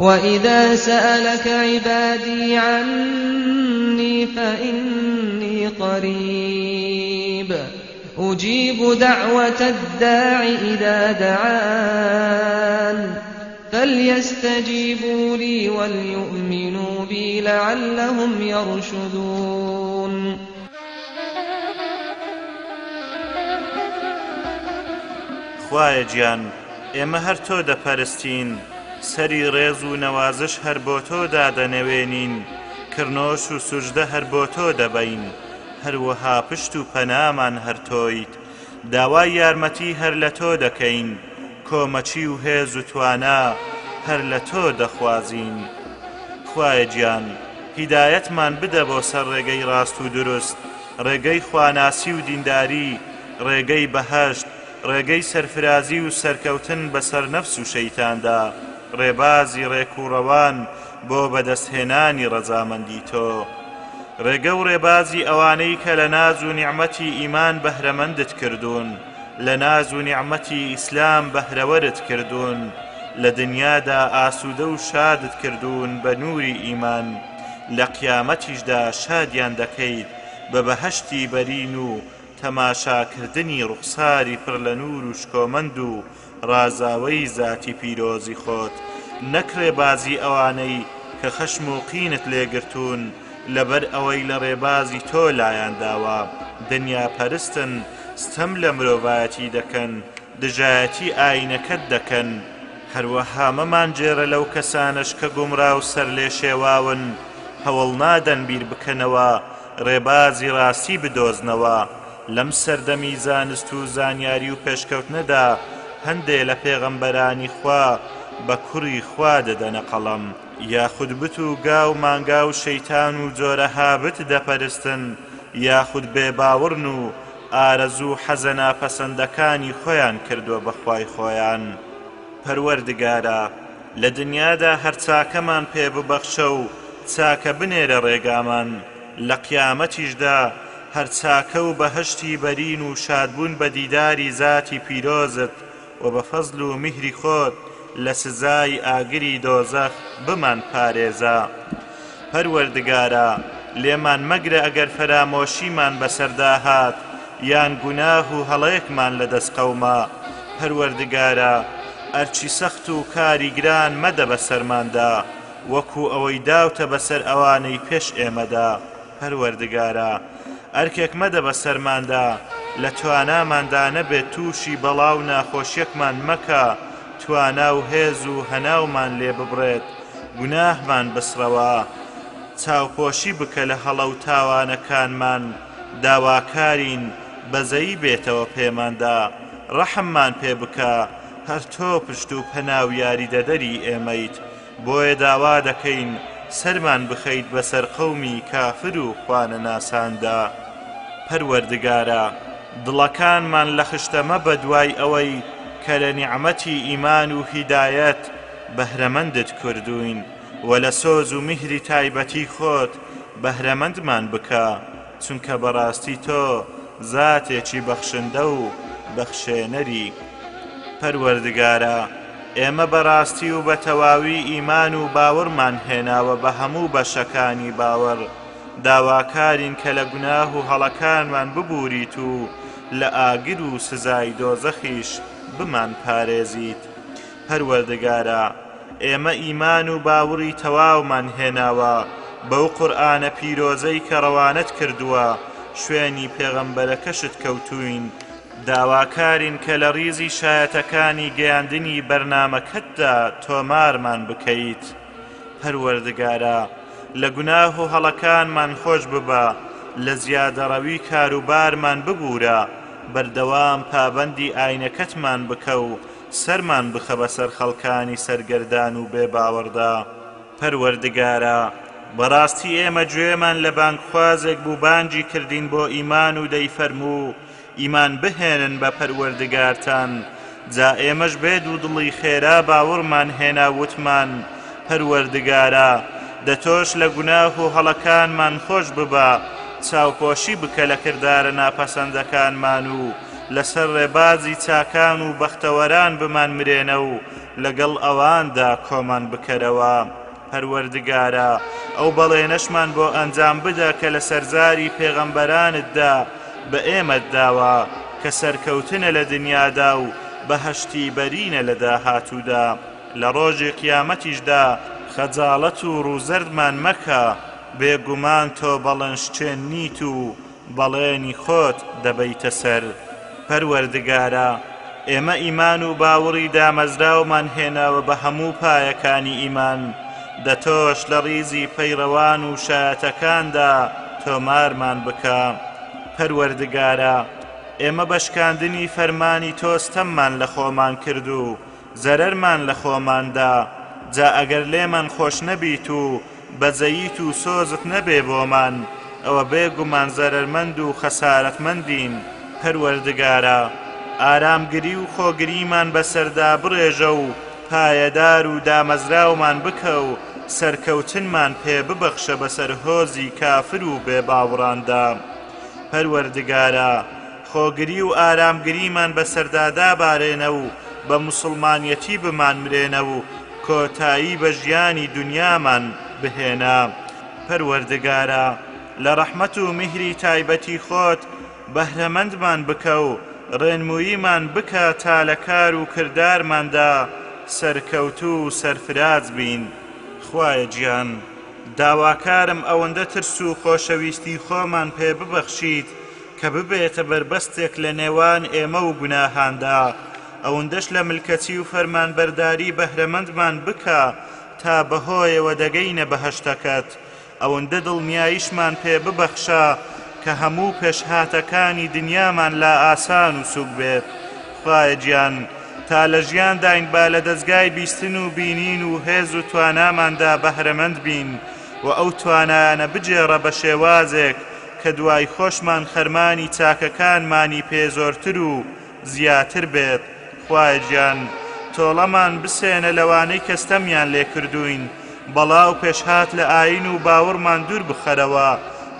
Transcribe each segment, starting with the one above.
وإذا سألك عبادي عني فإني قريب أجيب دعوة الداع إذا دعان فليستجيبوا لي وليؤمنوا بي لعلهم يرشدون. خوایە گیان ئێمە هەر تۆ دەپەرستین، سەری ڕێز و نەوازش هەر بۆ تۆ دادەنەوێنین، کڕنۆش و سوجدە هەر بۆ تۆ دەبەین، هەروەها پشت و پەنامان هەر تۆیت، داوای یارمەتی هەر لە تۆ دەکەین، کۆمەکی و هێز و توانا هەر لە تۆ دەخوازین. خوایە گیان هیدایەتمان بدە بۆ سەر ڕێگەی ڕاست و دروست، ڕێگەی خواناسی و دینداری، ڕێگەی بەهەشت، ڕێگەی سەرفرازی و سەرکەوتن بەسەر نەفس و شەیتاندا، ڕێبازی ڕێک و ڕەوان بۆ بەدەستهێنانی ڕەزامەندی تۆ. ڕێگە و ڕێبازی ئەوانەی کە لە ناز و نیعمەتی ئیمان بەهرەمەندت کردوون، لە ناز و نیعمەتی ئیسلام بەهرەوەرت کردوون، لە دنیادا ئاسوودە و شادت کردوون بە نووری ئیمان، لە قیامەتیشدا شادیان دەکەیت بە بەهەشتی بەرین و تەماشاکردنی ڕوخساری پڕ لە نوور و شکۆمەند و ڕازاوەی زاتی پیرۆزی خۆت، نەک ڕێبازی ئەوانەی کە خەشم و قینت لێ گرتوون لەبەر ئەوەی لە ڕێبازی تۆ لایان داوە، دنیاپەرستن، ستەم لە مرۆڤایەتی دەکەن، دژایەتی ئایینەکەت دەکەن. هەروەها مەمانگێڕە لەو کەسانەش کە گومڕا و سەرلێشێواون، هەوڵنادەن بیر بکەنەوە، ڕێبازی ڕاستی بدۆزنەوە، لەم سەردەمی زانست و زانیاری و پێشکەوتنەدا هەندێ لە پێغەمبەرانی خوا بە کوڕی خوا دەدەنە قەڵەم، یاخود بت و گا و مانگا و شەیتان و جۆرەها بت دەپەرستن، یاخود بێ باوڕن و ئارەزوو و حەزە ناپەسەندەکانی خۆیان کردوە بە خوای خۆیان. پەروەردگارا لە دنیادا هەر چاکەمان پێ ببەخشە و چاکە بنێرە ڕێگامان، لە قیامەتیشدا هەر چاکە و بەهەشتی بەرین و شادبوون بە دیداری زاتی پیرۆزت و بە فەزل و میهری خۆت لە سزای ئاگری دۆزەخ بمان پارێزە. پەروەردگارا لێمان مەگرە ئەگەر فەرامۆشیمان بەسەردا هات یان گوناه و هەڵەیەکمان لەدەست قەوما، پەروەردگارا ئەرکی سەخت و کاری گران مەدە بەسەرماندا وەکو ئەوەی داوتە بەسەر ئەوانەی پێش ئێمەدا، پەروەردگارا ئەرکێک مەدە بەسەرماندا لە تواناماندا نەبێت تووشی بەڵا و ناخۆشیەکمان مەکە توانا و هێز و هەناومان لێ ببڕێت گوناهمان بسڕەوە چاوپۆشی بکە لە هەڵە و تاوانەکانمان داواکارین بەزەیی بێتەوە پێماندا ڕەحممان پێ بکە هەر تۆ پشت و پەنا و یاریدەدەری ئێمەیت بۆیە داوا دەکەین سەرمان بخەیت بەسەر قەومی کافر و خوانەناساندا. پەروەردگارا دڵەکانمان لە خشتە مەبە دوای ئەوەی کە لە نیعمەتی ئیمان و هیدایەت بەهرەمەندت کردووین وە لە سۆز و میهری تایبەتی خۆت بەهرەمەندمان بکە چونکە بەڕاستی تۆ زاتێکی بەخشندە و بەخشێنەری. پەروەردگارا ئێمە بەڕاستی و بەتەواوی ئیمان و باوەڕمان هێناوە بە هەموو بەشەکانی باوەڕ، داواکارین کە لە گوناه و هەڵەکانمان ببوریت و لە ئاگر و سزای دۆزەخیش بمانپارێزیت. پەروەردگارا ئێمە ئیمان و باوڕی تەواومان هێناوە بەو قورئانە پیرۆزەی کە ڕەوانەت کردووە، شوێنی پێغەمبەرەکەشت کەوتووین، داواکارین کە لە ڕیزی شایەتەکانی گەیاندنی بەرنامەکەتدا تۆمارمان بکەیت. پەروەردگارا لە گوناه و هەڵەکانمان خۆش ببە، لە زیادەڕەوی کاروبارمان ببورە، بەردەوام پابەندی ئاینەکەتمان بکە و سەرمان بخە بەسەر خەڵکانی سەرگەردان و بێ باوەڕدا. پەروەردگارا بەڕاستی ئێمە گوێمان لە بانگخوازێک بوو بانگی کردین بۆ ئیمان و دەیفەرموو ئیمان بهێنن بە پەروەردگارتان، جا ئێمەش بێ دوودڵی خێرا باوەڕمان هێنا وتمان، پەروەردگارا، دە تۆش لە گوناه و هەڵەکانمان خۆش ببە، چاوپۆشی بکە لە کردارە ناپەسەندەکانمان و لەسەر ڕێبازی چاکان و بەختەوەران بمانمرێنە و. لەگەڵ ئەواندا کۆمان بکەرەوە. پەروەردگارا ئەو بەڵێنەشمان بۆ ئەنجام بدە کە لە سەرزاری پێغەمبەرانتدا بە ئێمەت داوە کە سەرکەوتنە لە دنیادا و بەهەشتی بەرینە لە داهاتوودا لە ڕۆژی قیامەتیشدا خەجاڵەت و ڕووزەردمان مەکە بێگومان تۆ بەڵێنشکێن نیت و بەڵێنی خۆت دەبەیتە سەر. پەروەردگارا ئێمە ئیمان و باوڕی دامەزراومان هێناوە بە هەموو پایەکانی ئیمان، دە تۆش لە ڕیزی پەیڕەوان و شایەتەکاندا تۆمارمان بکە. پەروەردگارا ئێمە بە شکاندنی فەرمانی تۆ ستەممان لە خۆمان کرد و زەرەرمان لە خۆمان دا، جا ئەگەر لێمان خۆش نەبیت و بەزەییت و سۆزت نەبێ بۆمان، ئەوە بێ گومان زەرەرمەند و خەسارەتمەندین، پەروەردگارا ئارامگری و خۆگریمان بەسەردا بڕێژە و پایەدار و دامەزراومان بکە و سەرکەوتنمان پێ ببەخشە بەسەر هۆزی کافر و بێ باوڕاندا. پەروەردگارا خۆگری و ئارامگریمان بەسەردا دابارێنە و بە موسڵمانیەتی بمانمرێنە و کۆتایی بە ژیانی دونیامان بهێنە. پەروەردگارا لە ڕەحمەت و میهری تایبەتی خۆت بەهرەمەندمان بکە و ڕێنمووییمان بکە تا لە کار و کردارماندا سەرکەوتوو و سەرفراز بین. خوایە گیان داواکارم ئەوەندە ترس و خۆشەویستی خۆمان پێ ببەخشیت کە ببێتە بەربەستێک لە نێوان ئێمە و گوناهاندا، ئەوندەش لە ملکەچی و فەرمانبەرداری بەهرەمەندمان بکە تا بەهۆیەوە دەگەینە بەهەشتەکەت، ئەوندە دڵنیاییشمان پێ ببەخشە کە هەموو پێشهاتەکانی دنیامان لا ئاسان و سوک بێت. خوایە گیان تا لە ژیانداین با لە دەزگای بیستن و بینین و هێز و تواناماندا بەهرەمەند بین و ئەو توانایانە بگێڕە بە شێوازێک کە دوای خۆشمان خەرمانی چاکەکانمانی پێ زۆرتر و زیاتر بێت خوایە گیان تۆڵەمان بسێنە لەوانەی کە ستەمیان لێ کردووین بەڵا و پێشهات لە ئاین و باوڕمان دوور بخەرەوە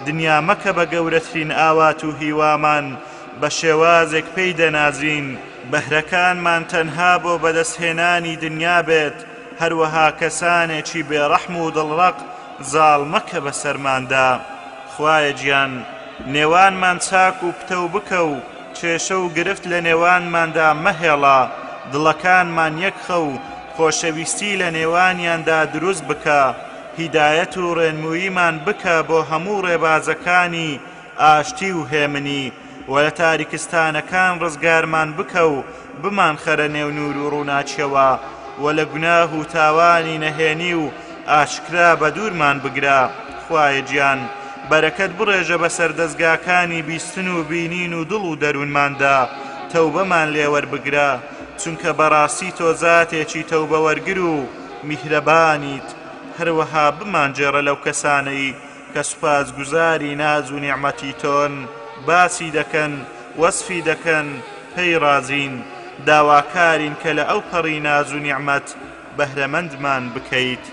دنیا مەکە بە گەورەترین ئاوات و هیوامان بە شێوازێک پێی دەنازین بەهرەکانمان تەنها بۆ بەدەستهێنانی دنیا بێت هەروەها کەسانێکی بێڕەحم و دڵڕەق زاڵ مەکە بەسەرماندا. خوایە گیان نێوانمان چاک و پتەو بکە و کێشە و گرفت لە نێوانماندا مەهێڵە، دڵەکانمان یەکخە و خۆشەویستی لە نێوانیاندا دروست بکە، هیدایەت و ڕێنمووییمان بکە بۆ هەموو ڕێبازەکانی ئاشتی و هێمنی، وە لە تاریکستانەکان ڕزگارمان بکە و بمانخەرە نێو نوور و ڕووناکیەوە، وە لە گوناه و تاوانی نەهێنی و ئاشکرا بەدوورمان بگرە، خوایە گیان بەرەکەت بڕێژە بەسەر دەزگاکانی بیستن و بینین و دڵ و دەروونماندا، تەوبەمان لێ وەربگرە، چونکە بەڕاستی تۆ زاتێکی تەوبەوەرگر و میهرەبانیت، هەروەها بمانگێڕە لەو کەسانەی کە سوپاسگوزاری ناز و نیعمەتی تۆن، باسی دەکەن، وەسفی دەکەن، پێی ڕازین، داواکارین کە لە ئەوپەڕی ناز و نیعمەت بەهرەمەندمان بکەیت.